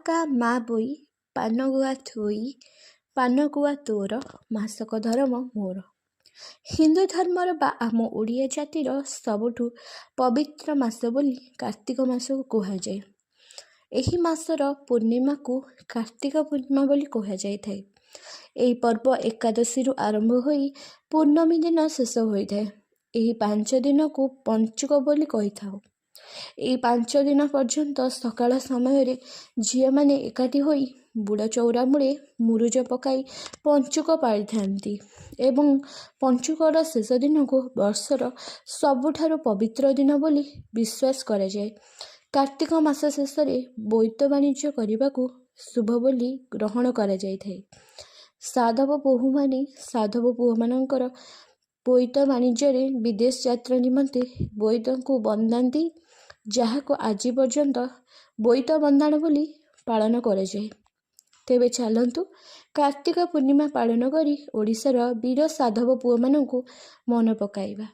ପକା ମା ବୋଇ ପାନଗୁଆ ଥୋଇ, ପାନଗୁଆ ତୋର, ମାସକ ଧରମ ମୋର। ହିନ୍ଦୁ ଧର୍ମର ବା ଆମ ଓଡ଼ିଆ ଜାତିର ସବୁଠୁ ପବିତ୍ର ମାସ ବୋଲି କାର୍ତ୍ତିକ ମାସକୁ କୁହାଯାଏ। ଏହି ମାସର ପୂର୍ଣ୍ଣିମାକୁ କାର୍ତ୍ତିକ ପୂର୍ଣ୍ଣିମା ବୋଲି କୁହାଯାଇଥାଏ। ଏହି ପର୍ବ ଏକାଦଶୀରୁ ଆରମ୍ଭ ହୋଇ ପୂର୍ଣ୍ଣମୀ ଦିନ ଶେଷ ହୋଇଥାଏ। ଏହି 5 ଦିନକୁ ପଞ୍ଚୁକ ବୋଲି କହିଥାଉ। ଏହି 5 ଦିନ ପର୍ଯ୍ୟନ୍ତ ସକାଳ ସମୟରେ ଝିଅମାନେ ଏକାଠି ହୋଇ ବୁଡ଼ ଚଉରା ମୂଳେ ମୁରୁଜ ପକାଇ ପଞ୍ଚୁକ ପାଳିଥାନ୍ତି ଏବଂ ପଞ୍ଚୁକର ଶେଷ ଦିନକୁ ବର୍ଷର ସବୁଠାରୁ ପବିତ୍ର ଦିନ ବୋଲି ବିଶ୍ୱାସ କରାଯାଏ। କାର୍ତ୍ତିକ ମାସ ଶେଷରେ ବୋଇତ ବାଣିଜ୍ୟ କରିବାକୁ ଶୁଭ ବୋଲି ଗ୍ରହଣ କରାଯାଇଥାଏ। ସାଧବ ବୋହୂମାନେ ସାଧବ ପୁଅମାନଙ୍କର ବୋଇତ ବାଣିଜ୍ୟରେ ବିଦେଶ ଯାତ୍ରା ନିମନ୍ତେ ବୋଇତଙ୍କୁ ବନ୍ଦାନ୍ତି, ଯାହାକୁ ଆଜି ପର୍ଯ୍ୟନ୍ତ ବୋଇତ ବନ୍ଦାଣ ବୋଲି ପାଳନ କରାଯାଏ। ତେବେ ଚାଲନ୍ତୁ, କାର୍ତ୍ତିକ ପୂର୍ଣ୍ଣିମା ପାଳନ କରି ଓଡ଼ିଶାର ବୀର ସାଧବ ପୁଅମାନଙ୍କୁ ମନେ ପକାଇବା।